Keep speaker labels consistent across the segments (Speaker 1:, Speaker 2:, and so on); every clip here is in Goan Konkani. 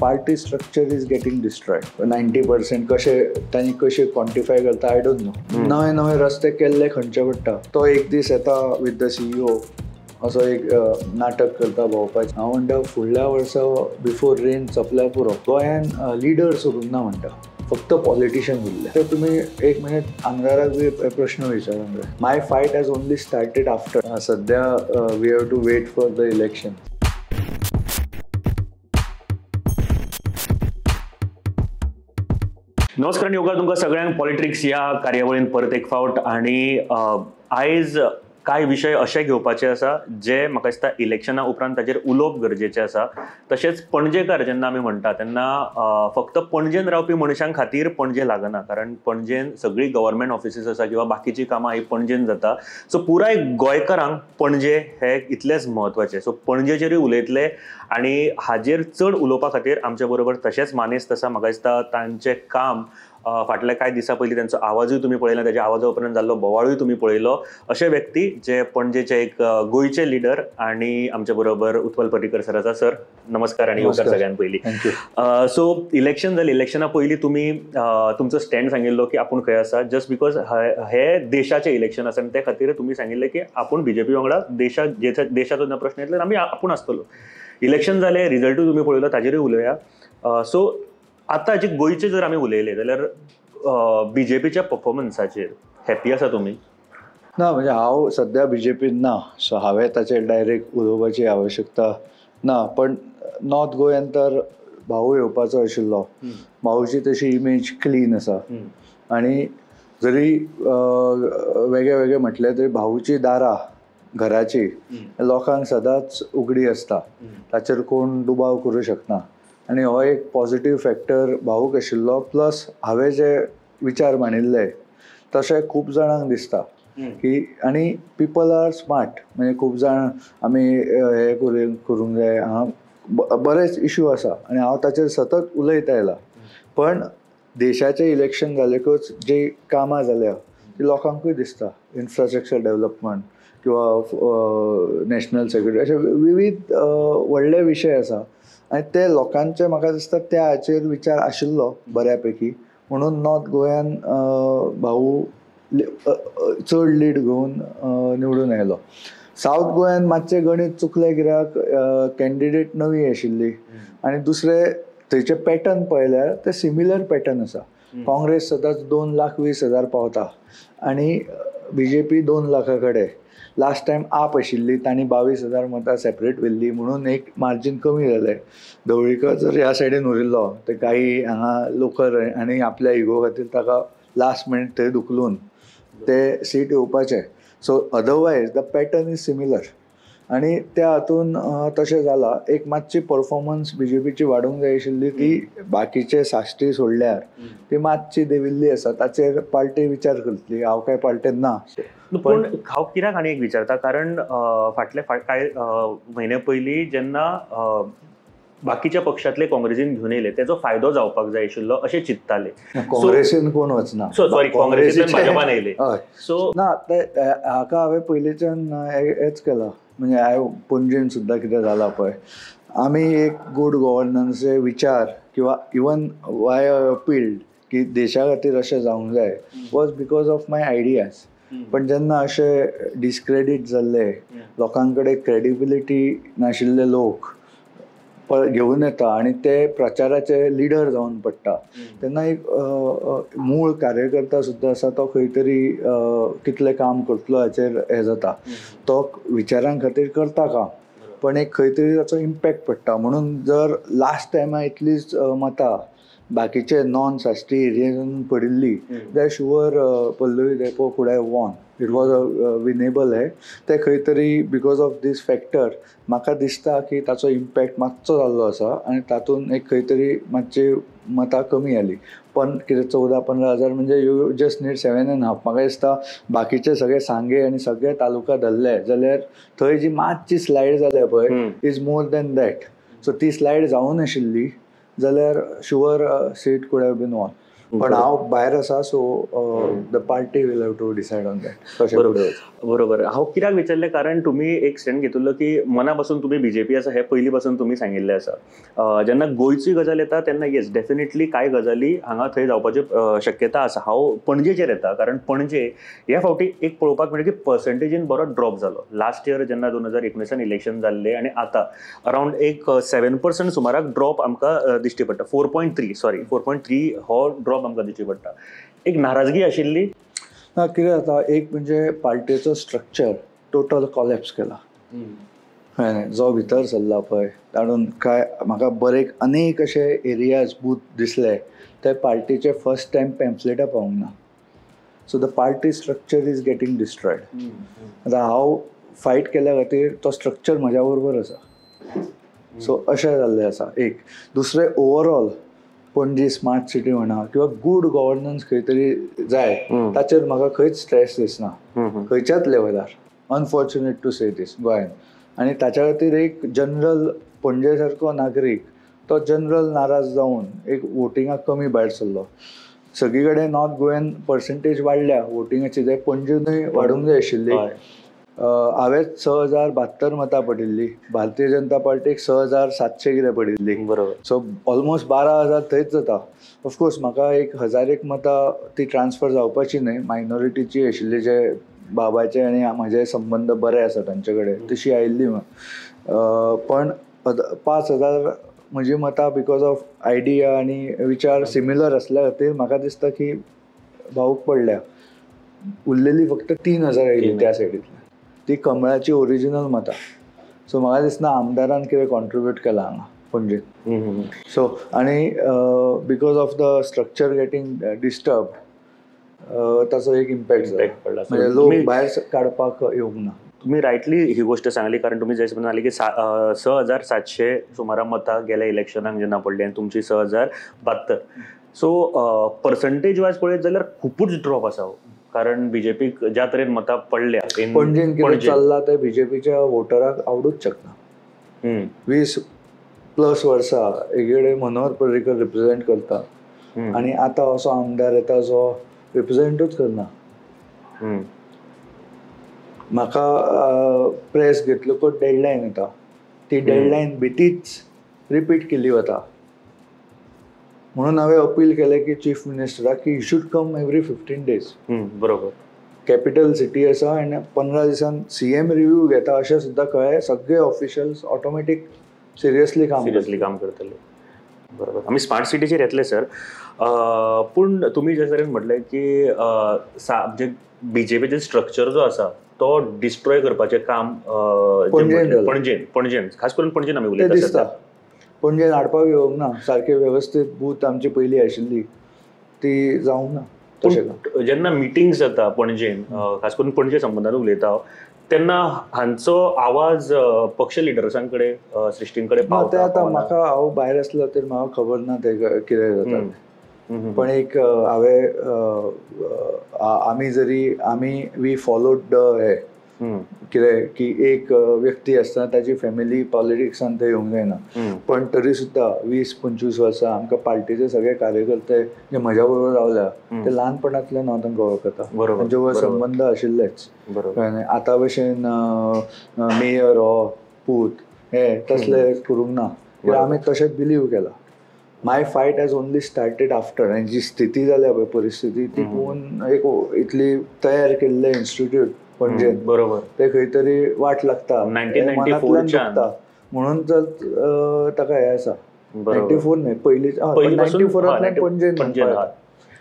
Speaker 1: Party structure is getting destroyed. 90% कशे तांणी कशे क्वॉन्टिफाय करता I don't know. नवे नवे रस्ते केल्ले खंयचे पडटा. तो एक दीस येता विथ the CEO असो एक नाटक करता भोंवपाचें. हांव म्हणटा फुडल्या वर्सा बिफोर रेन सोंपल्यार पुरो. गोंयान लिडर्स उरूंक ना म्हणटा, फक्त पॉलिटिशियन उरले. तर तुमी एक मिनीट आमदाराक बी प्रश्न विचारूंक जाय. My fight has only started after. सद्या we have to wait for the election.
Speaker 2: नमस्कार आनी उपकार तुमकां सगळ्यांक पॉलिट्रिक्स ह्या कार्यावळीन परत एक फावट. आनी आयज कांय विशय अशे घेवपाचे आसा जे म्हाका दिसता इलेक्शना उपरांत ताजेर उलोवप गरजेचें आसा. तशेंच पणजेकार जेन्ना आमी म्हणटा तेन्ना फक्त पणजेन रावपी मनशां खातीर पणजे लागना, कारण पणजेन सगळीं गव्हर्मेंट ऑफिसीस आसा किंवा बाकीचीं कामां ही पणजेन जाता. सो पुराय गोंयकारांक पणजे हे इतलेंच म्हत्वाचें. सो पणजेचेरूय उलयतले आनी हाजेर चड उलोवपा खातीर आमचे बरोबर तशेंच मानेस्त आसा. म्हाका दिसता तांचें काम फाटल्या कांय दिसां पयलीं तांचो आवाजूय तुमी पळयला, ताच्या आवाजा उपरांत जाल्लो बोवाळूय तुमी पळयलो. अशे व्यक्ती जे पणजेचे एक गोंयचे लिडर आनी आमचे बरोबर उत्पल पर्रीकर सर आसा. सर नमस्कार आनी येवकार सगळ्यान पयलीं. सो इलेक्शन जालें, इलेक्शना पयलीं तुमी तुमचो स्टँड सांगिल्लो की आपूण खंय आसा, जस्ट because हे देशाचें इलेक्शन आसा आनी ते खातीर तुमी सांगिल्लें की आपूण बीजेपी वांगडा देशाचो जेन्ना प्रश्न येतलो आमी आपूण आसतलो. इलेक्शन जालें, रिजल्टूय तुमी पळयलो, ताजेरूय उलोवया. सो आतां जे गोंयचे जर आमी उलयले जाल्यार बीजेपीच्या परफॉर्मन्साचेर हॅपी आसा तुमी?
Speaker 1: ना, म्हणजे हांव सद्या बीजेपीन ना, सो हांवें ताचेर डायरेक्ट उलोवपाची आवश्यकता ना. पण नॉर्थ गोंयान तर भाऊ येवपाचो आशिल्लो. भाऊची तशी इमेज क्लीन आसा आनी जरी वेगळे वेगळे म्हटलें तरी भाऊची दारां घराची लोकांक सदांच उगडी आसता, ताचेर कोण दुबाव करूं शकना. आनी हो एक पॉझिटीव फॅक्टर भाऊक आशिल्लो. प्लस हांवें जे विचार मांडिल्ले तशें खूब जाणांक दिसता की, आनी पिपल are smart, म्हणजे खूब जाण आमी हे करूंक जाय, हांगा बरेच इशू आसा आनी हांव ताचेर सतत उलयत आयला. पण देशाचें इलेक्शन जालेकूच जी कामां जाल्या ती लोकांकूय दिसता. इन्फ्रास्ट्रक्चर डेवलपमेंट किंवा नॅशनल सेक्युरिटी अशे विविध व्हडले विशय आसा आनी ते लोकांचे म्हाका दिसता त्या हाचेर विचार आशिल्लो बऱ्या पैकी. म्हणून नॉर्थ गोंयान भाऊ चड लीड घेवन निवडून आयलो. सावथ गोंयान मातशें गणीत चुकलें कित्याक कॅन्डिडेट नवी आशिल्ली आनी दुसरें थंयचें पॅटर्न पळयल्यार ते सिमिलर पॅटर्न आसा. काँग्रेस सदांच 2,20,000 पावता आनी बीजेपी 2 लाखा कडेन. लास्ट टायम आप आशिल्ली तांणी 22,000 मतां सेपरेट व्हेल्ली म्हणून एक मार्जीन कमी जालें. ढवळीकर जर ह्या सायडीन उरिल्लो तर काही हांगा लोकल आनी आपल्या इगो खातीर ताका लास्ट मिनीट थंय धुकलून ते सीट येवपाचें. So otherwise the pattern is similar आनी त्या हातून तशें जालां. एक मातशी परफॉर्मन्स बीजेपीची वाडूंक जाय आशिल्ली, ती बाकीचे साश्टी सोडल्यार ती मातशी देविल्ली आसा. ताचेर पार्टी विचार करतली, हांव काय पार्टेन ना.
Speaker 2: पूण हांव कित्याक आनी एक विचारता, कारण फाटले कांय म्हयने पयलीं जेन्ना बाकीच्या पक्षांतले काँग्रेसीन घेवन येयले तेजो फायदो जावपाक जाय आशिल्लो अशें चिंतताले.
Speaker 1: काँग्रेसीन कोण वचना,
Speaker 2: सॉरी काँग्रेसीन भाजपान येयले. सो
Speaker 1: ना, ते हाका हांवें पयलींच्यान हेच केलां. म्हणजे हांवें पणजेन सुद्दां कितें जालां पळय, आमी एक गूड गव्हर्नन्सचे विचार किंवा इवन वाय अपील्ड की देशा खातीर अशें जावंक जाय was because of my ideas. पण जेन्ना अशे डिस्क्रेडीट जाल्ले लोकां कडेन क्रेडिबिलिटी नाशिल्ले लोक घेवन येता आनी ते प्रचाराचे लिडर जावन पडटा तेन्ना एक मूळ कार्यकर्ता सुद्दां आसा तो खंय तरी कितलें काम करतलो हाचेर हें जाता. तो विचारां खातीर करता काम, पण एक खंय तरी ताचो इम्पॅक्ट पडटा. म्हणून जर लास्ट टायमा इतलीच मतां बाकीचे नॉन साश्टी एरियेन पडिल्ली जाल्यार sure Pallavi Dempo could have won. It was a winnable. हे ते खंय तरी because of these factor म्हाका दिसता की ताचो इम्पॅक्ट मातसो जाल्लो आसा आनी तातूंत एक खंय तरी मातशी मतां कमी आली. पण कितें 14-15 हजार म्हणजे you just need 7.5. म्हाका दिसता बाकीचे सगळे सांगे आनी सगळे तालुका धरले जाल्यार थंय जी मातशी स्लायड जाल्या पळय is more than that. So ती स्लायड जावूं नाशिल्ली जाल्यार sure seat could have been won. पण हांव भायर आसा, so the party will have to decide on that.
Speaker 2: बरोबर बरोबर. हांव कित्याक विचारलें कारण तुमी एक स्टँड घेतिल्लो की मना पासून तुमी बीजेपी आसा हें पयलीं पासून तुमी सांगिल्लें आसा. जेन्ना गोंयची गजाल येता तेन्ना येस डेफिनेटली कांय गजाली हांगा थंय जावपाची शक्यता आसा. हांव पणजेचेर येता कारण पणजे ह्या फावटी एक पळोवपाक मेळ्ळें की पर्संटेजीन बरो ड्रॉप जालो. लास्ट इयर जेन्ना 2019 इलेक्शन जाल्लें आनी आतां अरावंड एक 7% सुमाराक ड्रॉप आमकां दिश्टी पडटा. 4.3 हो ड्रॉप आमकां दिश्टी पडटा. एक नाराजगी आशिल्ली
Speaker 1: ना कितें जाता, एक म्हणजे पार्टीचो स्ट्रक्चर टोटल कॉलेप्स केला. कळ्ळें, जो भितर सरला पळय ताणून काय म्हाका बरे अनेक अशे एरियाज बूथ दिसले ते पार्टीचे फर्स्ट टायम पॅम्फलेटां पावूंक ना. So the party structure is getting destroyed. आतां हांव फायट केल्या खातीर तो स्ट्रक्चर म्हज्या बरोबर आसा. सो अशें जाल्लें आसा एक. दुसरें ओवरऑल पणजी स्मार्ट सिटी म्हणा किंवा गूड गव्हर्नन्स खंय तरी जाय ताचेर म्हाका खंयच स्ट्रेस दिसना खंयच्याच लेवलार, अनफॉर्च्युनेट टू से दीस गोंयान. आनी ताच्या खातीर एक जनरल पणजे सारको नागरीक तो जनरल नाराज जावन एक वोटिंगाक कमी भायर सरलो. सगळी कडेन नॉर्थ गोव्यान पर्संटेज वाडल्या वोटिंगाची, ते पणजेनूय वाडूंक जाय आशिल्ली. हांवें 6072 मतां पडिल्ली, भारतीय जनता पार्टीक 6700 कितें पडिल्ली.
Speaker 2: बरोबर.
Speaker 1: सो ऑलमोस्ट 12,000 थंयच जाता. ऑफकोर्स म्हाका 1001 मतां ती ट्रान्सफर जावपाची न्हय, मायनॉरिटीची आशिल्ली, जे बाबाचे आनी म्हजे संबंद बरे आसा तांचे कडेन तशी आयिल्ली. पण 5,000 म्हजी मतां because of idea आनी विचार सिमिलर आसल्या खातीर म्हाका दिसता की भाऊक पडल्या. उरलेली फक्त 3,000 आयली त्या सायडींतल्यान, ती कमळाची ओरिजिनल मतां. सो म्हाका दिसना आमदारान कितें कॉन्ट्रिब्यूट केलां हांगा पणजेन. सो आनी because of the structure getting disturb ताचो एक इम्पॅक्ट
Speaker 2: पडला,
Speaker 1: म्हणजे लोक भायर काडपाक येवंक ना.
Speaker 2: तुमी रायटली ही गोष्ट सांगली कारण तुमी जशें म्हणाले की 6700 सुमारा मतां गेल्या इलेक्शनाक जेन्ना पडली आनी तुमची 6072. सो पर्संटेज वायज पळयत जाल्यार खुबूच ड्रॉप आसा, कारण बीजेपीक ज्या तरेन मतां पडल्या
Speaker 1: पणजेन कितें चल्लां तें बीजेपीच्या वोटराक आवडूच शकना. 20+ वर्सां एकेकडेन मनोहर पर्रीकर रिप्रेजेंट करता आनी आतां असो आमदार येता जो रिप्रेजेंटूच करना. म्हाका प्रेस घेतलो डेडलायन येता, ती डेडलायन बेठीच रिपीट केली वता. म्हणून हांवें अपील केलें की चीफ मिनिस्टराक की you should come every 15 days.
Speaker 2: बरोबर.
Speaker 1: कॅपिटल सिटी आसा आनी 15 दिसान सीएम रिव्यू घेता अशें सुद्दां कळ्ळें. सगळे ऑफिशियल्स ऑटोमॅटीक सिरियसली काम
Speaker 2: करतले. बरोबर. आमी स्मार्ट सिटीचेर येतले सर, पूण तुमी जे तरेन म्हटलें की म्हणजे बीजेपीचें स्ट्रक्चर जो आसा तो डिस्ट्रॉय करपाचें काम पणजेन पणजेन खास करून पणजेन आमी उलयता
Speaker 1: दिसता. पणजेन हाडपाक येवंक ना सारकें वेवस्थीत बूथ आमची पयलीं आशिल्ली ती जावंक ना.
Speaker 2: तशें जेन्ना मिटिंग्स जाता पणजेन, खास करून पणजे संबंदान उलयता हांव, तेन्ना हांचो आवाज पक्ष लिडर्सां कडेन सृश्टीं कडेन
Speaker 1: पावता? आतां म्हाका हांव भायर आसलो तर म्हाका खबर ना ते कितें जाता. पण एक हांवें आमी जरी आमी we followed the हे कितें की एक व्यक्ती आसतना ताची फॅमिली पॉलिटिक्सान थंय येवंक जायना, पण तरी सुद्दां 20-25 वर्सां आमकां पार्टीचे सगळे कार्यकर्ते जे म्हज्या बरोबर रावल्या ते ल्हानपणांतल्यान हांव तांकां वळखता, तांचे बरोबर संबंद आशिल्लेच. आतां भशेन मेयर हो पूत हे तसले करूंक ना, कित्याक आमी तशेंच बिलीव केलां. My fight has only started after, आनी जी स्थिती जाल्या पळय परिस्थिती ती पळोवन एक इतली तयार केल्लें इन्स्टिट्यूट पणजेन,
Speaker 2: बरोबर,
Speaker 1: ते खंय तरी वाट लागता, 1994 दुखता म्हणून तर ताका हें आसा. 94 न्हय, पयलीं 94 पणजेन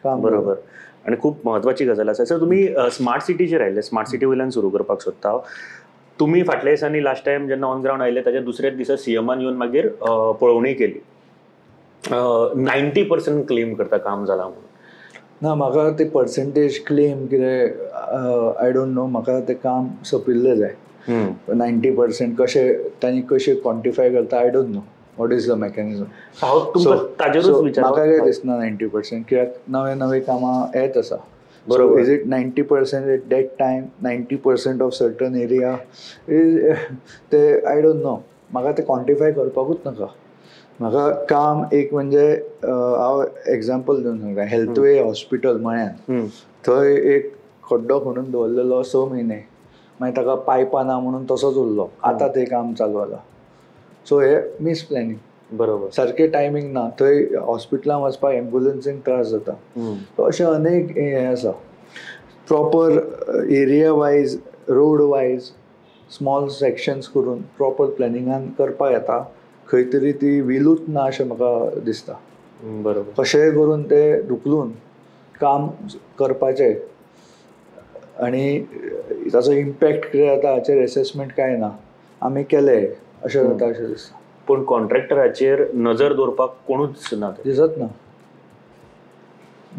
Speaker 2: काम. बरोबर. आनी खूब म्हत्वाची गजाल आसा सर. तुमी स्मार्ट सिटीचेर आयले, स्मार्ट सिटी वयल्यान सुरू करपाक सोदता. तुमी फाटल्या दिसांनी लास्ट टायम जेन्ना ऑन ग्रावंड आयले ताच्या दुसऱ्याच दिसा सीएमान येवन मागीर पळोवणी केली. 90% क्लेम करता काम जाला म्हणून.
Speaker 1: ना म्हाका ते पर्संटेज क्लेम कितें I don't know, म्हाका तें काम सोंपिल्लें जाय. 90% कशें तांणी कशें क्वॉन्टिफाय करता I don't know what is the mechanism.
Speaker 2: हांव तुमकां ताजेरूच विचार,
Speaker 1: म्हाका कितें दिसना 90% कित्याक नवे नवे कामां येत आसा. बरोबर. Is it 90% at that time, 90% of certain area is ते I don't know, म्हाका तें क्वॉन्टिफाय करपाकूच नाका. म्हाका काम एक म्हणजे हांव एग्जाम्पल दिवन सांगता, हेल्थवे हॉस्पिटल मळ्यान थंय एक खड्डो खणून दवरलेलो 6 म्हयने, मागीर ताका पायपां ना म्हणून तसोच उरलो, आतां तें काम चालू जालां. सो हे मिस प्लॅनिंग,
Speaker 2: बरोबर,
Speaker 1: सारकें टायमींग ना, थंय हॉस्पिटलान वचपाक एम्बुलन्सींक त्रास जाता. सो अशें अनेक हें आसा. Proper area wise, road wise small sections करून प्रॉपर प्लॅनिंगान करपाक येता, खंय तरी ती विलूच ना अशें म्हाका दिसता.
Speaker 2: बरोबर,
Speaker 1: कशेंय करून ते धुकलून काम करपाचें आनी ताचो इम्पॅक्ट कितें जाता हाचेर एसेसमेंट कांय ना, आमी केलें अशें जाता अशें दिसता.
Speaker 2: पूण कॉन्ट्रॅक्टराचेर नजर दवरपाक कोणूच ना,
Speaker 1: दिसत ना.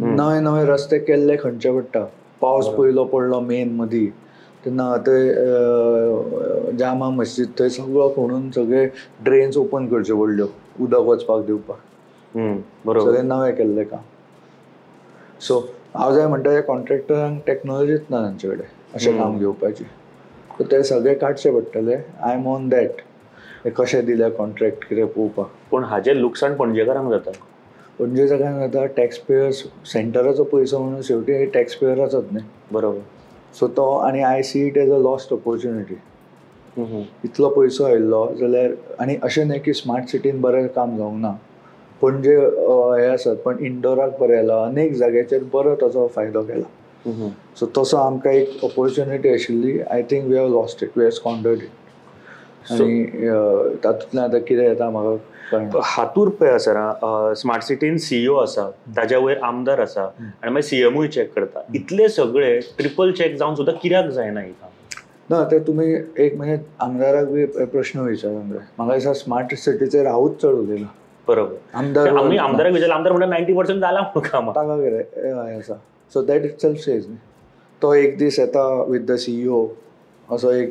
Speaker 1: नवे नवे रस्ते केल्ले खणचे पडटा, पावस पयलो पडलो मेन मदीं तेन्ना थंय जामा मस्जिद थंय सगळो खणून सगळे ड्रेन्स ओपन करच्यो पडल्यो उदक वचपाक दिवपाक,
Speaker 2: बरोबर,
Speaker 1: सगळें नवें केल्लें काम. सो हांव जाय म्हणटा कॉन्ट्रॅक्टरांक टॅक्नोलॉजीच ना तांचे कडेन अशें काम घेवपाची, सो ते सगळे काडचे पडटले. I am on that, कशें दिलें कॉन्ट्रॅक्ट कितें पळोवपाक.
Speaker 2: पूण हाजें लुकसाण पणजेकारांक जाता,
Speaker 1: पणजेकारांक जाता, टॅक्स पेयर्स सेंटराचो पयसो म्हणून शेवटी टॅक्स पेयराचोच न्ही,
Speaker 2: बरोबर.
Speaker 1: सो तो आनी I see it as a lost opportunity. इतलो पयसो आयिल्लो जाल्यार, आनी अशें न्हय की स्मार्ट सिटीन बरें काम जावंक ना, पणजे हें आसत पण इंडोराक बरें आयला, अनेक जाग्याचेर बरो ताचो फायदो केला. सो तसो आमकां एक ऑपोर्च्युनिटी आशिल्ली, I think we have lost it, we have squandered it. आनी तातूंतल्यान आतां कितें येता म्हाका कळना.
Speaker 2: हातूर पळय आसा, स्मार्ट सिटीन सीईओ आसा, ताज्या वयर आमदार आसा आनी मागीर सीएमूय चॅक करता, इतले सगळे ट्रिपल चॅक जावन सुद्दां कित्याक जायना ही काम?
Speaker 1: ना ते तुमी एक म्हणजे आमदाराक बी प्रश्न विचारूंक जाय. म्हाका दिसता स्मार्ट सिटीचेर हांवूच चड उलयलां.
Speaker 2: बरोबर,
Speaker 1: आमदार
Speaker 2: आमी आमदाराक विचारलें, आमदार म्हणटा 90% जालां म्हणून काम
Speaker 1: ताका कितें हें आसा. So that it self says न्ही, तो एक दीस येता विथ the CEO असो एक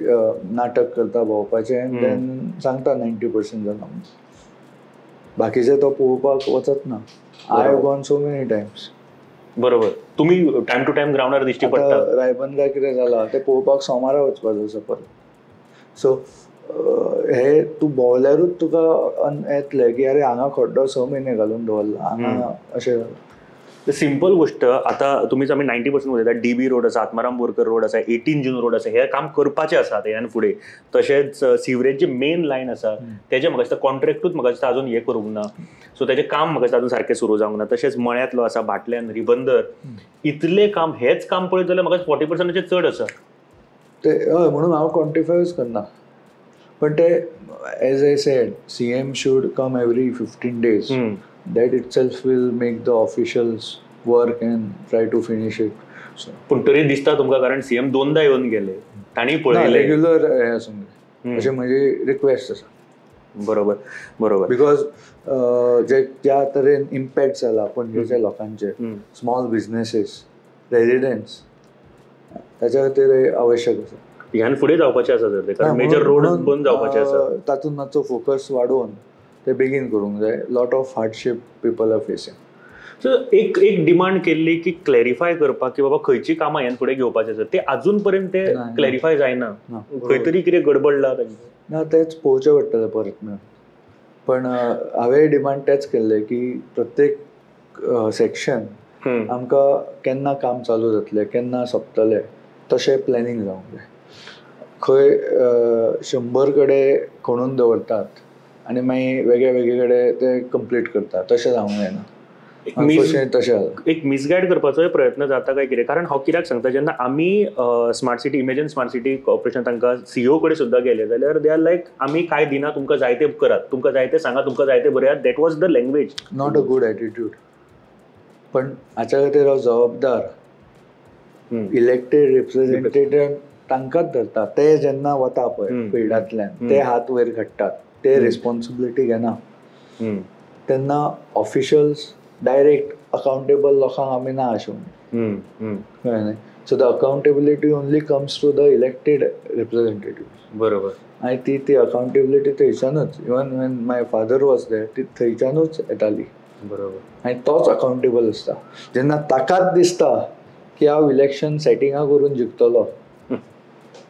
Speaker 1: नाटक करता भोंवपाचें आनी देन सांगता 90% जाला म्हणून, बाकीचे तो पळोवपाक वचत ना. I have gone so many times.
Speaker 2: बरोबर, तुमी टायम टू टायम ग्रावंडार दिश्टी पडटा.
Speaker 1: रायबंदरा कितें जाला तें पळोवपाक सोमारा वचपाचो आसा परत. सो हे तूं भोंवल्यारूच तुका येतलें की अरे हांगा खड्डो 6 म्हयने घालून दवरला, हांगा अशें जालां.
Speaker 2: सिंपल गोष्ट, आता तुमीच आमी 90% उलयता, डीबी रोड आसा, आत्माराम बोरकर रोड आसा, 18 जून रोड आसा, हे काम करपाचें आसा ह्यान फुडें. तशेंच सिवरेज मेन लायन आसा तेजें म्हाका दिसता कॉन्ट्रॅक्टूच म्हाका दिसता अजून हें करूंक ना, सो तेजें काम म्हाका दिसता अजून सारकें सुरू जावंक ना. तशेंच मळ्यांतलो आसा, भाटल्यान, रिबंदर, इतलें काम, हेंच काम पळयत जाल्यार म्हाका 40%चेर चड आसा
Speaker 1: ते. हय, म्हणून हांव क्वॉन्टिफायूच करना, पण ते as I said CM should come every 15 days. That itself will make the officials work and try to finish it.
Speaker 2: पूण तरी दिसता तुमकां, कारण सीएम दोनदा येवन गेले, तांणी पळयलें
Speaker 1: रेग्युलर हें आसूंक जाय, अशें म्हजी रिक्वेस्ट आसा.
Speaker 2: बरोबर बरोबर,
Speaker 1: because जे ज्या तरेन इम्पॅक्ट जाला पणजेच्या लोकांचे, स्मॉल बिझनेसीस, रेजिडेंट्स, ताच्या खातीर आवश्यक आसा.
Speaker 2: ह्यान फुडें जावपाचें आसा सर, कारण मेजर रोड बंद जावपाचे आसा,
Speaker 1: तातूंत मातसो फोकस वाडोवन ते बेगीन करूंक जाय. Lot of hardship people are facing.
Speaker 2: So एक एक डिमांड केल्ली की क्लॅरिफाय करपाक की बाबा खंयची कामां ह्यान फुडें घेवपाचें आसा, ते अजून पर्यंत ते क्लॅरिफाय जायना, खंय तरी कितें गडबडला
Speaker 1: ना, तेंच पळोवचें पडटलें परत मेळून. पण हांवें डिमांड तेच केल्लें की प्रत्येक सेक्शन आमकां केन्ना काम चालू जातलें, केन्ना सोंपतलें, तशें प्लॅनिंग जावंक जाय. खंय 100 कडेन खणून दवरतात आनी मागीर वेगळे वेगळे कडेन ते कंप्लीट करतात, तशें जावंक जायना. तशें
Speaker 2: एक मिसगायड करपाचोय प्रयत्न जाता काय कितें, कारण हांव कित्याक सांगता, जेन्ना आमी smart city, imagine smart city corporation तांकां सीईओ कडेन सुद्दां गेले जाल्यार they are लायक आमी कांय दिना, तुमकां जाय ते करात, तुमकां जाय ते सांगा, तुमकां जाय ते बरयात. That was the language,
Speaker 1: not a good attitude. पण हाच्या खातीर हांव जबाबदार इलेक्टेड रिप्रेझेंटेटिव्ह तांकांच धरता. ते जेन्ना वता पळय फिल्डांतल्यान, ते हात वयर काडटात, ते रिस्पॉन्सिबिलिटी घेना, तेन्ना ऑफिशियल्स डायरेक्ट अकाउंटेबल लोकांक आमी ना अशें कळ्ळें न्ही. So the accountability only comes to the elected representative.
Speaker 2: बरोबर,
Speaker 1: आनी ती ती accountability थंयच्यानूच, even when my father was there, ती थंयच्यानूच येताली.
Speaker 2: बरोबर,
Speaker 1: आनी तोच अकाउंटेबल आसता. जेन्ना ताकाच दिसता की हांव इलेक्शन सेटिंगां करून जिखतलो,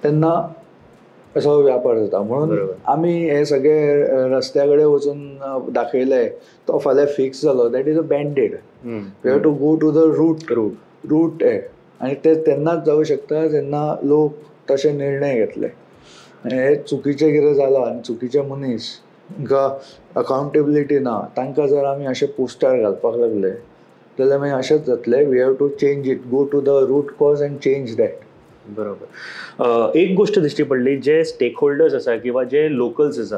Speaker 1: तेन्ना असो व्यापार जाता. म्हणून आमी हे सगळे रस्त्या कडेन वचून दाखयले तो फाल्यां फिक्स जालो, that is a band-aid. We have to go to the root root हे आनी ते तेन्नाच जावं शकता जेन्ना लोक तशे निर्णय घेतले. आनी हे चुकीचें कितें जालां आनी चुकीचे मनीस तांकां अकाउंटेबिलिटी ना, तांकां जर आमी अशे पोस्टार घालपाक लागले जाल्यार मागीर अशेंच जातलें. We have to change it, go to the root cause and change that.
Speaker 2: बरोबर. एक गोष्ट दिश्टी पडली, जे स्टेक होल्डर्स आसा किंवा जे लोकल्स आसा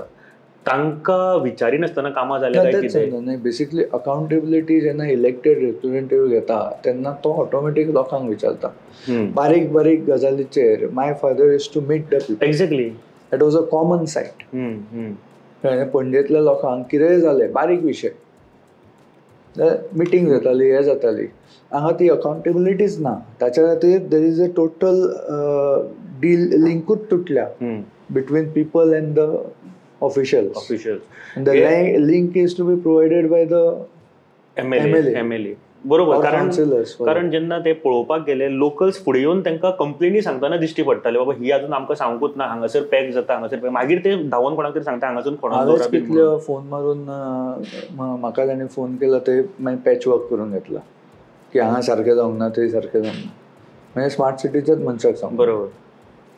Speaker 2: तांकां विचारिनासतना कामां जाल्या काय कितें?
Speaker 1: न्ही, बेसिकली अकाउंटेबिलिटी जेन्ना इलेक्टेड रिप्रेझेंटेटिव्ह घेता तेन्ना तो ऑटोमॅटीक लोकांक विचारता बारीक बारीक गजालीचेर. My father is to meet the people.
Speaker 2: Exactly,
Speaker 1: that was a common sight. पणजेंतल्या लोकांक कितेंय जालें बारीक विशय मिटींग जाताली, हें जाताली. हांगा ती अकाउंटेबिलिटीच ना. ताच्या खातीर there is a total deal, लिंकूच तुटल्या between people and the officials. The link is to be provided by the
Speaker 2: MLA. बरोबर. कारण कारण जेन्ना ते पळोवपाक गेले लोकल्स फुडें येवन तांकां कंप्लेनी सांगतना दिश्टी पडटाले, बाबा ही अजून आमकां सांगूच ना, हांगासर पॅक जाता, हांगासर. मागीर ते धांवून कोणाक तरी सांगता हांगासून
Speaker 1: हांवेंच कितल्यो फोन मारून म्हाका ताणें फोन केला, ते मागीर पॅच वर्क करून घेतला की हांगा सारकें जावंक ना, थंय सारकें जावंक ना. म्हणजे स्मार्ट सिटीच्याच मनशाक सांग.
Speaker 2: बरोबर.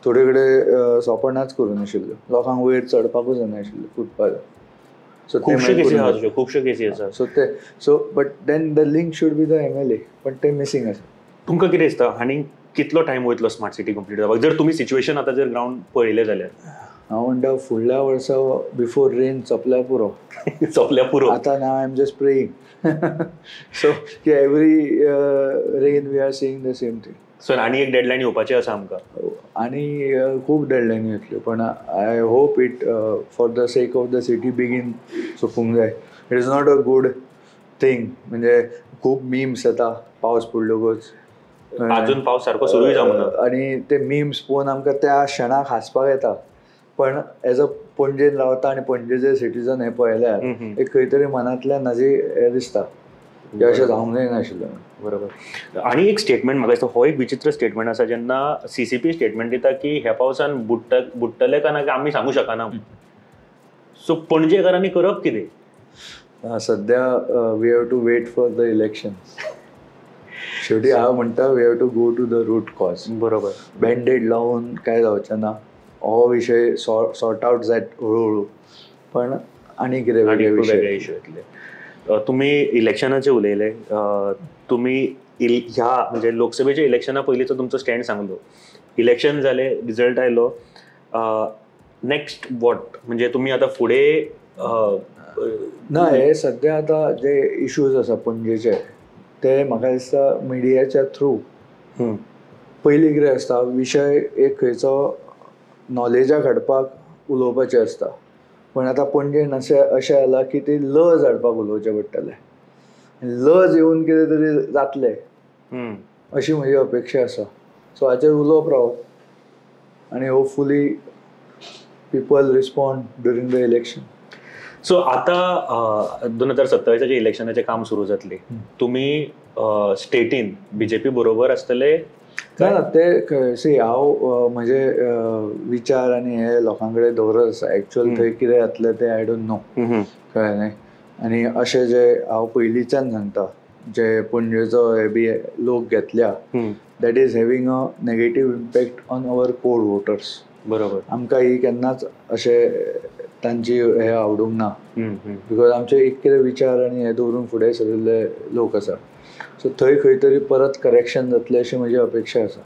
Speaker 1: थोडे कडेन सोपणाच करून आशिल्ल्यो, लोकांक वयर चडपाकूच जायनाशिल्लें फुटपाथ. सो
Speaker 2: खुबश्यो केसी आसा, खुबश्यो केसी आसा.
Speaker 1: सो ते so but then the link should be the MLA, पण ते मिसिंग आसा.
Speaker 2: तुमकां कितें दिसता आनी कितलो टायम वयतलो स्मार्ट सिटी कंप्लीट जावपाक, जर तुमी सिच्युएशन आतां जर ग्रावंड पळयलें जाल्यार?
Speaker 1: हांव म्हणटा फुडल्या वर्सा बिफोर रेन सोंपल्या पुरो.
Speaker 2: सोंपल्या पुरो.
Speaker 1: आतां ना I am just praying so की every rain we are seeing the same thing.
Speaker 2: So आनी एक डेडलायन येवपाची आसा आमकां,
Speaker 1: आनी खूब डेडलायन येतल्यो, पण I hope it for the sake of the city बेगीन सोंपूंक जाय. It is not a good thing. म्हणजे खूब मीम्स येता पावस पडलोकच,
Speaker 2: अजून पावस सारको सुरूय जावंक ना,
Speaker 1: आनी ते मीम्स पळोवन आमकां त्या क्षणाक हांसपाक येता, पण एज अ पणजेन रावता आनी पणजेचे सिटीजन हें पळयल्यार एक खंय तरी मनांतल्यान हाजी हें दिसता की अशें जावंक जायनाशिल्लें.
Speaker 2: बरोबर. आनी एक स्टेटमेंट म्हाका दिसता हो एक विचित्र स्टेटमेंट आसा, जेन्ना CCP statement दिता की ह्या पावसान बुडटले काय ना काय आमी सांगू शकना. सो पणजेकारांनी करप कितें
Speaker 1: सध्या? We have to wait for the election. शेवटी हांव म्हणटा we have to go to the root cause.
Speaker 2: बरोबर.
Speaker 1: बँडेड लावन काय जावचें ना, हो विशय सॉर्ट आवट जायत हळू हळू, पण आनी कितें वेगळे
Speaker 2: विशय येतले. तुमी इलेक्शनाचे उलयले, तुमी ह्या म्हणजे लोकसभेच्या इलेक्शना पयलींचो तुमचो स्टँड सांगलो, इलेक्शन जालें, रिजल्ट आयलो, नेक्स्ट what, म्हणजे तुमी आतां फुडें?
Speaker 1: ना, हे सध्या आतां जे इशूज आसा पणजेचे ते म्हाका दिसता मिडियाच्या थ्रू. पयलीं कितें आसता, विशय एक खंयचो नॉलेजाक हाडपाक उलोवपाचें आसता, पण आतां पणजेन अशें अशें जालां की ती लज हाडपाक उलोवचें पडटलें, लज येवन कितें तरी जातलें अशी म्हजी अपेक्षा आसा. सो हाचेर उलोवप रावप आनी hopefully people respond during the election.
Speaker 2: So आतां 2027 इलेक्शनाचें काम सुरू जातलें, तुमी स्टेटीन बीजेपी बरोबर आसतले?
Speaker 1: ना, ते सी हांव म्हजे विचार आनी हे लोकां कडेन दवरत आसा. एक्चुअल थंय कितें जातलें तें I don't know, कळ्ळें न्ही. आनी अशें जे हांव पयलींच्यान सांगता, जे पणजेचो हे बी लोक घेतल्या, that is having a negative impact on our core voters.
Speaker 2: बरोबर.
Speaker 1: आमकां ही केन्नाच अशें तांची हें आवडूंक ना, because आमचे एक कितें विचार आनी हें दवरून फुडें सरिल्ले लोक आसा. सो थंय खंय तरी परत करेक्शन जातलें अशी म्हजी अपेक्षा आसा,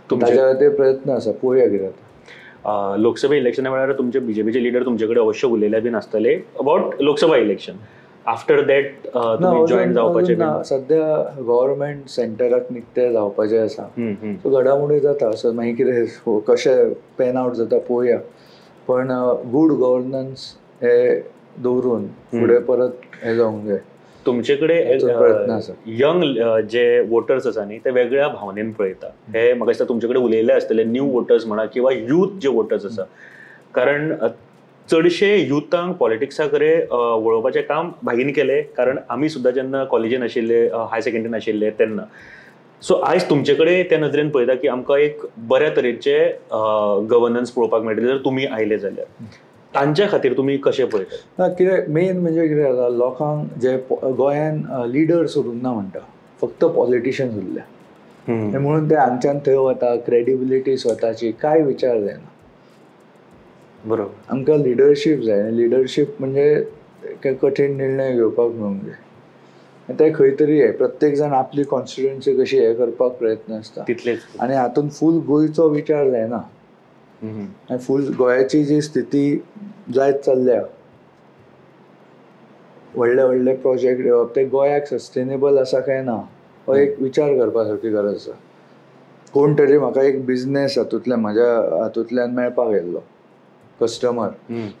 Speaker 1: ताच्या खातीर प्रयत्न आसा, पळोवया कितें जाता.
Speaker 2: लोकसभा इलेक्शना वेळार तुमचे बीजेपीचे लिडर तुमचे कडेन अवश्य उलयले बीन आसतले about Lok Sabha election, after that तुमी जॉयन जावपाचें?
Speaker 1: सध्या गव्हर्मेंट सेंटराक निकतें जावपाचें आसा, सो घडामोडी जाता, सो मागीर कितें कशें पॅन आवट जाता पळोवया, पण गूड गव्हर्नन्स हे दवरून फुडें परत हें जावंक जाय.
Speaker 2: तुमचे कडेन यंग जे वोटर्स आसा न्ही ते वेगळ्या भावनेन पळयता, हे म्हाका दिसता तुमचे कडेन उलयले आसतले न्यू वोटर्स म्हणा किंवा यूथ जे वोटर्स आसा, कारण चडशे युथांक पॉलिटिक्सा कडेन वळोवपाचें काम भागीन केलें, कारण आमी सुद्दां जेन्ना कॉलेजीन आशिल्ले, हायर सेकंडरीन आशिल्ले तेन्ना सो आयज तुमचे कडेन त्या नदरेन पळयता की आमकां एक बऱ्या तरेचे गवर्नन्स पळोवपाक मेळटलें जर तुमी आयले जाल्यार, तांच्या खातीर तुमी कशें पळयतात?
Speaker 1: ना, कितें मेन म्हणजे कितें जाता, लोकांक जे गोंयान लिडर्स उरूंक ना म्हणटा, फक्त पॉलिटिशियन्स उरल्या, म्हणून ते हांगच्यान थंय वता, क्रेडिबिलिटी स्वताची काय विचार जायना.
Speaker 2: बरोबर,
Speaker 1: आमकां लिडरशीप जाय, लिडरशीप म्हणजे कठीण निर्णय घेवपाक मेळूंक जाय, ते खंय तरी हे प्रत्येक जाण आपली कॉन्स्टिट्युएन्सी कशी हे करपाक प्रयत्न आसता
Speaker 2: तितलेच,
Speaker 1: आनी हातून फूल गोंयचो विचार जायना. आनी फूल गोंयाची जी स्थिती जायत चल्ल्या, व्हडले व्हडले प्रोजेक्ट येवप ते गोंयाक सस्टेनेबल आसा काय ना हो एक विचार करपा सारकी गरज आसा. कोण तरी म्हाका एक बिजनेस हातूंतल्यान म्हज्या हातूंतल्यान मेळपाक येयल्लो कस्टमर,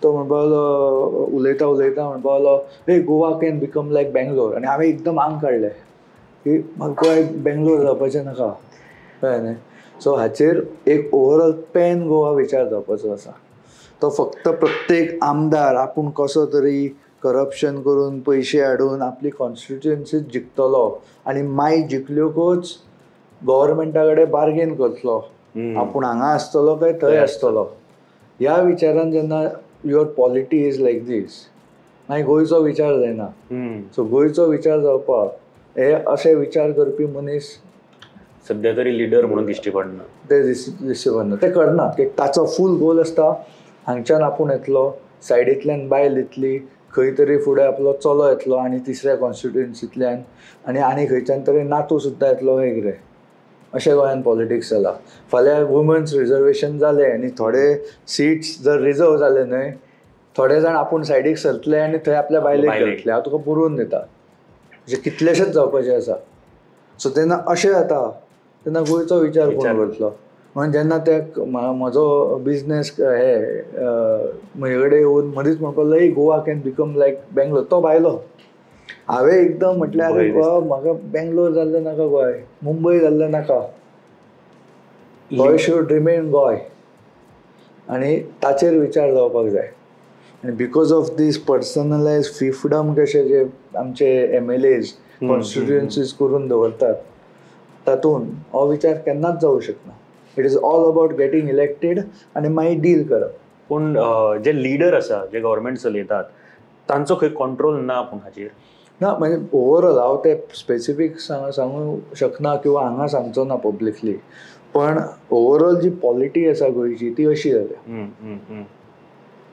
Speaker 1: तो म्हणपाक लागलो, उलयता उलयता म्हणपाक लागलो, hey Goa can become like Bangalore. आनी हांवें एकदम आंग काडलें की म्हाका गोंय बेंगलोर जावपाचें नाका, कळ्ळें न्ही. सो हाचेर एक ओवरऑल पॅन गोवा विचार जावपाचो आसा. तो फक्त प्रत्येक आमदार आपूण कसो तरी करप्शन करून पयशे हाडून आपली कॉन्स्टिट्युएन्सीच जिखतलो आनी मागीर जिखल्योकूच गव्हर्मेंटा कडेन बार्गेन करतलो, आपूण हांगा आसतलो काय थंय आसतलो, ह्या विचारान जेन्ना your polity is like this, मागीर गोंयचो विचार जायना. सो गोंयचो विचार जावपाक हे अशे विचार करपी मनीस
Speaker 2: सद्या तरी लिडर म्हणून दिश्टी पडना,
Speaker 1: ते दिश्टी पडना, ते करनात. की ताचो फूल गोल आसता हांगच्यान आपूण येतलो, सायडींतल्यान बायल येतली, खंय तरी फुडें आपलो चलो येतलो आनी तिसऱ्या कॉन्स्टिट्युएन्सींतल्यान आनी आनी खंयच्यान तरी नातू सुद्दां येतलो काय कितें, अशें गोंयान पॉलिटिक्स जाला. फाल्यां वुमन्स रिजर्वेशन जालें आनी थोडे सिट्स जर रिजर्व जाले न्हय, थोडे जाण आपूण सायडीक सरतले आनी थंय आपल्या बायलेक घालतले. हांव तुका पुरोवन दिता, म्हणजे कितलेशेच जावपाचें आसा. सो तेन्ना अशें जाता तेन्ना गोंयचो विचार कोण करतलो? म्हणून जेन्ना ते म्हजो बिजनेस हे म्हजे कडेन येवन मदींच म्हणपाक लागलो, Goa can become like Bangalore, तो भायलो. हांवें एकदम म्हटलें, अरे गोवा म्हाका बेंगलोर जाल्लें नाका, गोंय मुंबय जाल्लें नाका, गोंय should remain Goa. आनी ताचेर विचार जावपाक जाय. आनी because of these personalise fiefdom कशे जे आमचे MLAs constituencies करून दवरतात, तातूंत हो विचार केन्नाच जावं शकना. It is all about getting elected आनी मागीर डील करप.
Speaker 2: पूण जे लिडर आसा, जे गव्हर्मेंट चलयतात, तांचो खंय कंट्रोल ना पूण हाचेर
Speaker 1: ना. म्हणजे ओवरऑल हांव ते स्पेसिफीक सांगू शकना किंवा हांगा सांगचो ना पब्लिकली, पण ओवरऑल जी पॉलिटी आसा गोंयची ती अशी जाल्या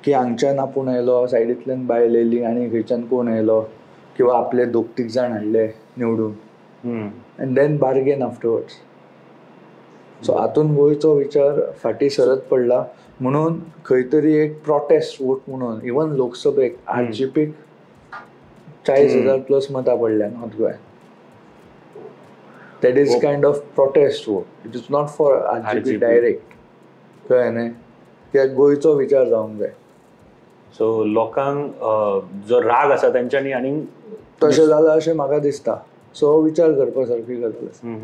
Speaker 1: की हांगच्यान आपूण आयलो, सायडींतल्यान बायल येयली आनी खंयच्यान कोण आयलो, किंवा आपले दोग तीग जाण हाडले निवडून, and then bargain afterwards. So हातून गोंयचो विचार फाटीं सरत पडला. म्हणून खंय तरी एक प्रोटेस्ट वोट म्हणून इवन लोकसभेक RGPक 40,000 प्लस मतां पडल्या नॉर्थ गोंयांत. That is kind of protest vote, it is not for RGP direct, कळ्ळें न्ही. कित्याक गोंयचो विचार जावंक जाय.
Speaker 2: सो लोकांक जो राग आसा तेंच्यांनी आनी
Speaker 1: तशें जालां अशें म्हाका दिसता. सो विचार करपा सारकी गजाल आसा.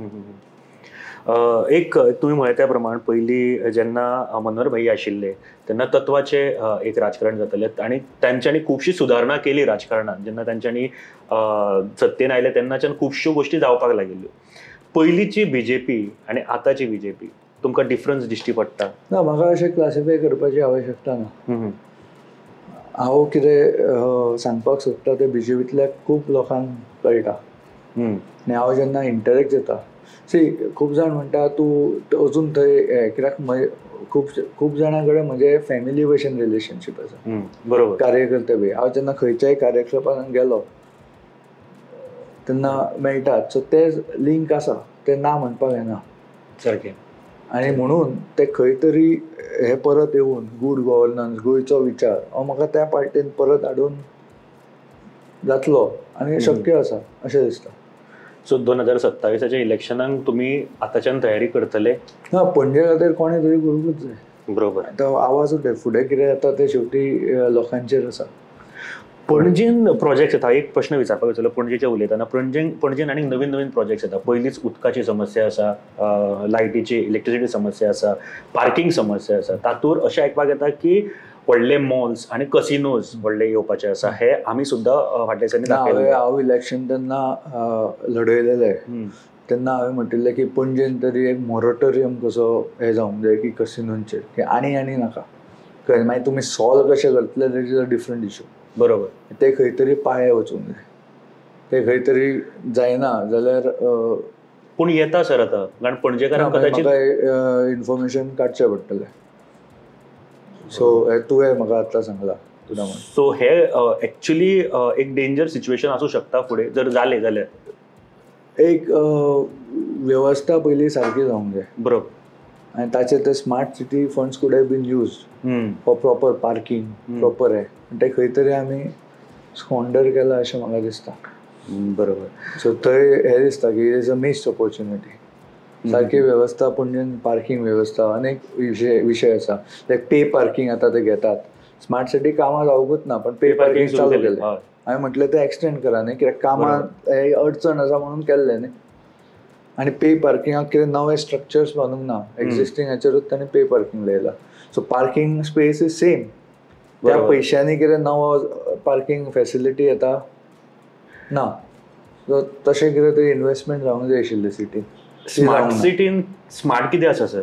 Speaker 2: एक तुमी म्हळें त्या प्रमाण पयलीं जेन्ना मनोहर भाई आशिल्ले तेन्ना तत्वाचें एक राजकारण जातालें आनी तांच्यांनी खुबशी सुदारणा केली राजकारणान. जेन्ना तांच्यांनी सत्तेन आयले तेन्नाच्यान खुबश्यो गोश्टी जावपाक लागिल्ल्यो. पयलींची BJP आनी आतांची BJP तुमकां डिफरन्स दिश्टी पडटा?
Speaker 1: ना, म्हाका अशें क्लासिफाय करपाची आवश्यकता ना. हांव कितें सांगपाक सोदता तें BJPंतल्या खूब लोकांक कळटा आनी हांव जेन्ना इंटरेक्ट जाता, सी खूब जाण म्हणटा तूं अजून थंय कित्याक खूब खूब जाणां कडेन म्हजे फॅमिली भशेन रिलेशनशीप आसा.
Speaker 2: बरोबर,
Speaker 1: कार्यकर्ते बी हांव जेन्ना खंयच्याय कार्यक्रमाक गेलो तेन्ना मेळटात. सो ते लिंक आसा, ते ना म्हणपाक येना
Speaker 2: सारकें.
Speaker 1: आनी म्हणून ते खंय तरी हे परत येवन गूड गव्हर्नन्स, गोंयचो विचार हो म्हाका त्या पार्टीन परत हाडून जातलो आनी शक्य आसा अशें दिसता.
Speaker 2: सो 2027 इलेक्शनाक तुमी आतांच्यान तयारी करतले?
Speaker 1: ना, पणजे खातीर कोणें तरी करूंकूच जाय.
Speaker 2: बरोबर,
Speaker 1: आतां आवाज उठय, फुडें कितें जाता तें शेवटी लोकांचेर आसा.
Speaker 2: पणजेन प्रोजेक्ट्स येता, एक प्रश्न विचारपाक वयतलो पणजेचे उलयतना. पणजेन आनी नवीन नवीन प्रोजेक्ट्स येता. पयलींच उदकाची समस्या आसा, लायटीची इलेक्ट्रिसिटी समस्या आसा, पार्किंग समस्या आसा. तातूंत अशें आयकपाक येता की व्हडले मॉल्स आनी कसिनोज व्हडले येवपाचे आसा. हे आमी सुद्दां फाटल्या दिसांनी दाखयलें.
Speaker 1: हांव इलेक्शन तेन्ना लढयलेलें. तेन्ना हांवें म्हणटिल्लें की पणजेन तरी एक मोरेटोरियम कसो हें जावंक जाय की कसिनोंचेर की आनी आनी नाका, कळ्ळें? मागीर तुमी सॉल्व कशें करतले that is a different issue.
Speaker 2: बरोबर.
Speaker 1: ते खंय तरी पांये वचूंक जाय, ते खंय तरी जायना जाल्यार
Speaker 2: पूण येता सर आतां, कारण पणजेकारांक कदाचित
Speaker 1: म्हाका इन्फॉर्मेशन काडचें पडटलें. सो हें तुवें म्हाका आतां सांगलां.
Speaker 2: सो हे एक्चुली एक डेंजर सिच्युएशन आसूं शकता फुडें जर जालें जाल्यार.
Speaker 1: एक वेवस्था पयलीं सारकी जावंक जाय.
Speaker 2: बरोबर.
Speaker 1: आनी ताचे ते smart city funds could have been used for proper parking, proper हें, ते खंय तरी आमी स्क्वॉन्डर केला अशें म्हाका दिसता.
Speaker 2: बरोबर.
Speaker 1: सो थंय हें दिसता की it is a missed opportunity. सारकी वेवस्था पणजेन पार्किंग वेवस्था अनेक विशय आसा, लायक पे पार्किंग आतां ते घेतात. स्मार्ट सिटी कामां जावंकूच ना, पण पे पार्किंग चालू केलें. हांवें म्हटलें तें एक्सटेंड करा न्ही, कित्याक कामां अडचण आसा म्हणून केल्लें न्ही. आनी पे पार्किंगाक कितें नवे स्ट्रक्चर्स बांदूंक ना, एक्झिस्टींग हाचेरूच ताणें पे पार्किंग लायला. So parking space is same. त्या पयशांनी कितें नवो पार्किंग फेसिलिटी येता ना. सो तशें कितें तरी इन्वेस्टमेंट जावंक जाय आशिल्लें सिटीन.
Speaker 2: स्मार्ट सिटीन स्मार्ट कितें आसा सर?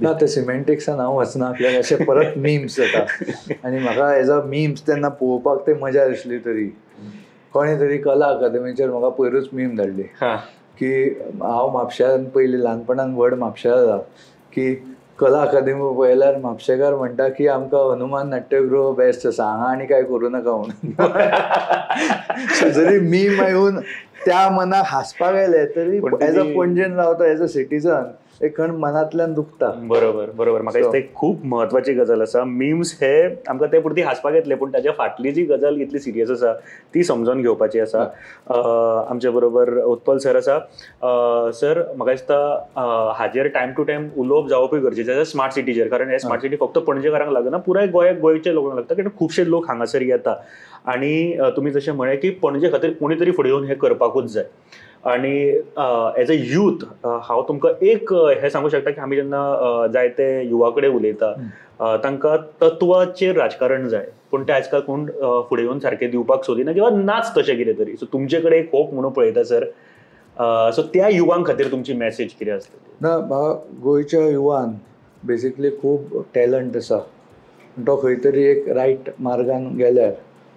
Speaker 1: ना, ते सिमेंटिक्सान हांव वचना, कित्याक अशें परत मिम्स जाता आनी म्हाका एज अ मिम्स तेन्ना पळोवपाक ते मजा दिसली. तरी कोणें तरी कला अकादमीचेर म्हाका पयरूच मीम धाडली की हांव म्हापश्यान पयलीं ल्हानपणान व्हड म्हापश्या जाता की कला अकादमी पळयल्यार म्हापशेकार म्हणटा की आमकां हनुमान नाट्यगृह बेस्ट आसा, हांगा आनी काय करूं नाका म्हणून. जरी मीम येवन त्या मनाक हांसपाक आयलें तरी एज अ पणजेन रावता, एज अ सिटीजन एक खण मनांतल्यान दुखता.
Speaker 2: बरोबर बरोबर. म्हाका दिसता एक खूब म्हत्वाची गजाल आसा. मिम्स हे आमकां ते पुरती हांसपाक येतले, पूण ताच्या फाटली जी गजाल कितली सिरियस आसा ती समजून घेवपाची आसा. आमचे बरोबर उत्पल सर आसा. सर, म्हाका दिसता हाजेर टायम टू टायम उलोवप जावपूय गरजेचें आसा स्मार्ट सिटीचेर, कारण हे स्मार्ट सिटी फक्त पणजेकारांक लागना, पुराय गोंयाक गोंयच्या लोकांक लागता, कारण खुबशे लोक हांगासर येता. आनी तुमी जशें म्हळें की पणजे खातीर कोणी तरी फुडें येवन हें करपाकूच जाय. आनी एज अ यूथ हांव तुमकां एक हें सांगूं शकता की आमी जेन्ना जायते युवा कडेन उलयता तांकां तत्वाचेर राजकारण जाय, पूण तें आजकाल कोण फुडें येवन सारकें दिवपाक सोदिना किंवा नाच तशें कितें तरी. सो तुमचे कडेन एक होप म्हणून पळयता सर, सो त्या युवां खातीर तुमची मॅसेज कितें आसतली?
Speaker 1: ना, गोंयच्या युवान बेसिकली खूब टॅलंट आसा, तो खंय तरी एक रायट मार्गान गेल्यार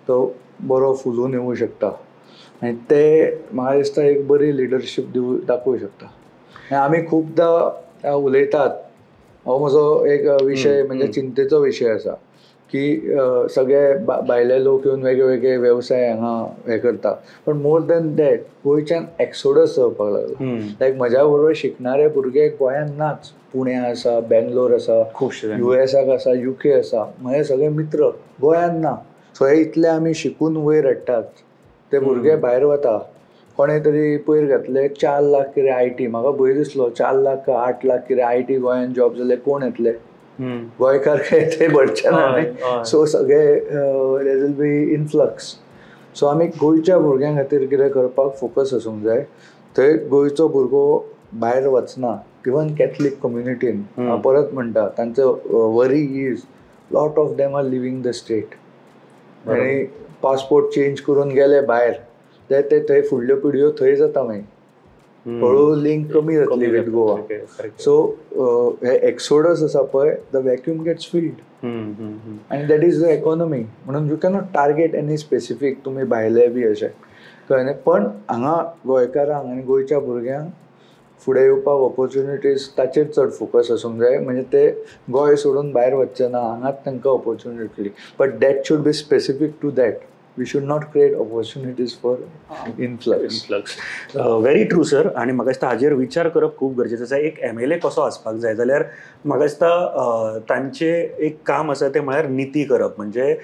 Speaker 1: तो बरो फुलून येवूं शकता आनी ते म्हाका दिसता एक बरी लिडरशीप दाखोवंक शकता. आनी आमी खुबदां उलयतात, हो म्हजो एक विशय म्हणजे चिंतेचो विशय आसा की सगळे भायले लोक येवन वेगळे वेगळे वेवसाय हांगा हें करता, पण मोर दॅन that गोंयच्यान एक्सोडस जावपाक लागला. लायक म्हज्या बरोबर शिकणारे भुरगे गोंयांत नाच, पुण्या आसा, बेंगलोर आसा,
Speaker 2: खुबशे
Speaker 1: युएसाक आसा, युके आसा. म्हजे सगळे मित्र गोंयांत ना. सो हे इतले आमी शिकून वयर हाडटात, ते भुरगे भायर वता. कोणें तरी पयर घातले 4 लाख कितें I T, म्हाका भंय दिसलो 4 लाख 8 लाख कितें I T गोंयांत जॉब जाल्यार कोण येतले, गोंयकार काय ते भरचे ना न्ही. सो सगळे there will be influx. So आमी गोंयच्या भुरग्यां खातीर कितें करपाक फोकस आसूंक जाय. थंय गोंयचो भुरगो भायर वचना. इवन कॅथलीक कम्युनिटीन हांव परत म्हणटा, तांचो worry is lot of them are living the state. आनी पासपोर्ट चेंज करून गेले भायर जाल्यार ते थंय फुडल्यो पिढयो थंय जाता, मागीर हळू लिंक कमी जातली विथ गोवा. सो हे एक्सोडस आसा पळय, the vacuum gets filled आनी that is the economy. म्हणून you cannot target any specific तुमी भायले बी अशें, कळ्ळें न्ही. पण हांगा गोंयकारांक आनी गोंयच्या भुरग्यांक फुडें येवपाक ऑपोर्चुनिटीज ताचेर चड फोकस आसूंक जाय. म्हणजे ते गोंय सोडून भायर वचचे ना, हांगाच तांकां opportunity. But that should be specific to that. We should not create opportunities for influx.
Speaker 2: Very true sir. आनी म्हाका दिसता हाजेर विचार करप खूब गरजेचो आसा. एक MLA कसो आसपाक जाय जाल्यार म्हाका दिसता तांचें एक काम आसा तें म्हळ्यार निती करप. म्हणजे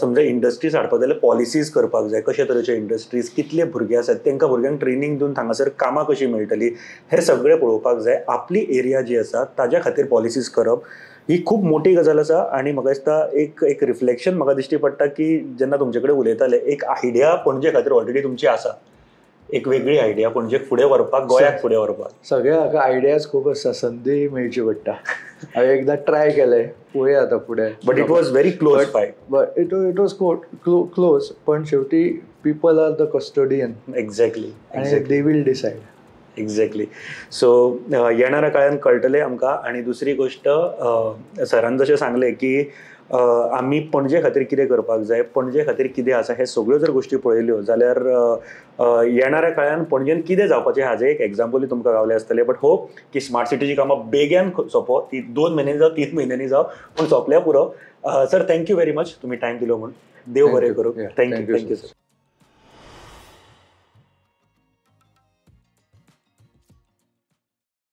Speaker 2: समजा इंडस्ट्रीज हाडपाक जाल्यार पॉलिसीज करपाक जाय, कशे तरेचे इंडस्ट्रीज, कितले भुरगे आसात, तांकां भुरग्यांक ट्रेनींग दिवन हांगासर कामां कशीं मेळटलीं, हें सगळें पळोवपाक जाय. आपली एरिया जी आसा ताज्या खातीर पॉलिसीज करप ही खूब मोठी गजाल आसा. आनी म्हाका दिसता एक एक रिफ्लेक्शन म्हाका दिश्टी पडटा की जेन्ना तुमचे कडेन उलयताले, एक आयडिया पणजे खातीर ऑलरेडी तुमची आसा, एक वेगळी आयडिया पणजेक फुडें व्हरपाक, गोंयाक फुडें व्हरपाक.
Speaker 1: सगळ्या हाका आयडियाज खूब आसता, संदी मेळची पडटा. हांवें एकदां ट्राय केलें, पळोवया आतां फुडें.
Speaker 2: But it was very close fight.
Speaker 1: But it was close, पण शेवटी people are the custodian.
Speaker 2: Exactly.
Speaker 1: आनी they will decide.
Speaker 2: Exactly. So येणाऱ्या काळान कळटलें आमकां. आनी दुसरी गोश्ट, सरान जशें सांगलें की आमी पणजे खातीर कितें करपाक जाय, पणजे खातीर कितें आसा, हे सगळ्यो जर गोश्टी पळयल्यो जाल्यार येणाऱ्या काळान पणजेन कितें जावपाचें हाजें एक एग्जाम्पलूय तुमकां गावलें आसतलें. बट होप की स्मार्ट सिटीची कामां बेग्यान सोंपो, ती 2 म्हयन्यांनी जावं 3 म्हयन्यांनी जावं, पूण सोंपल्या पुरो. Sir, thank you very much, तुमी टायम दिलो म्हूण. देव बरें करूं. Thank you. Thank you sir.